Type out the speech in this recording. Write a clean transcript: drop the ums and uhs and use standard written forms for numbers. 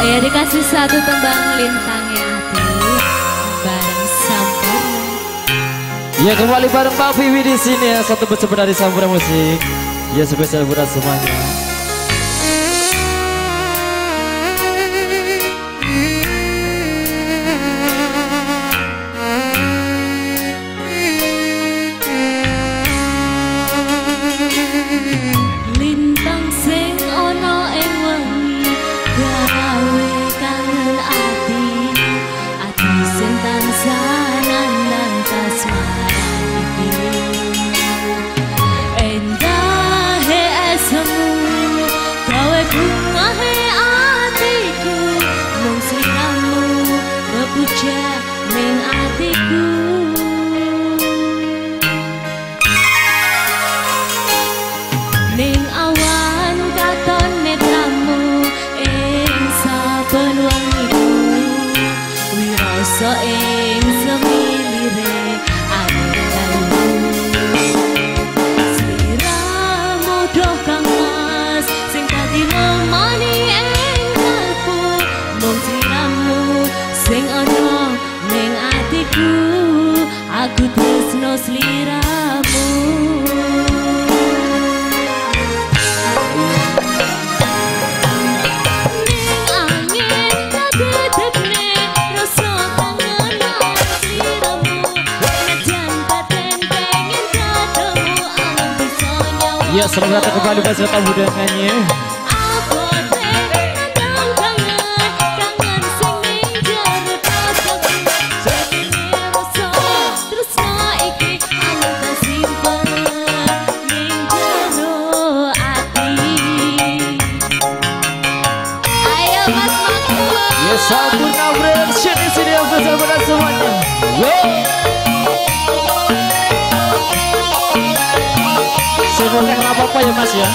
Ya dikasih satu tembang lintangnya hati bareng Sampurna. Ya kembali bareng Pak Vivi di sini ya, satu bersama dari Sampurna Musik. Ya spesial buat semuanya. Lintang sing ana ing wengi gawe kangen ati, ati sing tansah nandang kasmaran iki. Endahe esemu gawe bungahe atiku, mung sliramu bepuja ning atiku. Ning awan katon netramu ing saben wengiku, wirasa ing semilire angin dalu. Sliramu doh kang mas sing dadi lemani ing kalbu, mung sliramu sing ana ning atiku, aku tresno sliramu. Ya, selamat datang kembali beserta budangannya. Ya, Sampurna Production di sini yang spesial buat semuanya. Yo. Semoga nggak apa-apa ya Mas ya.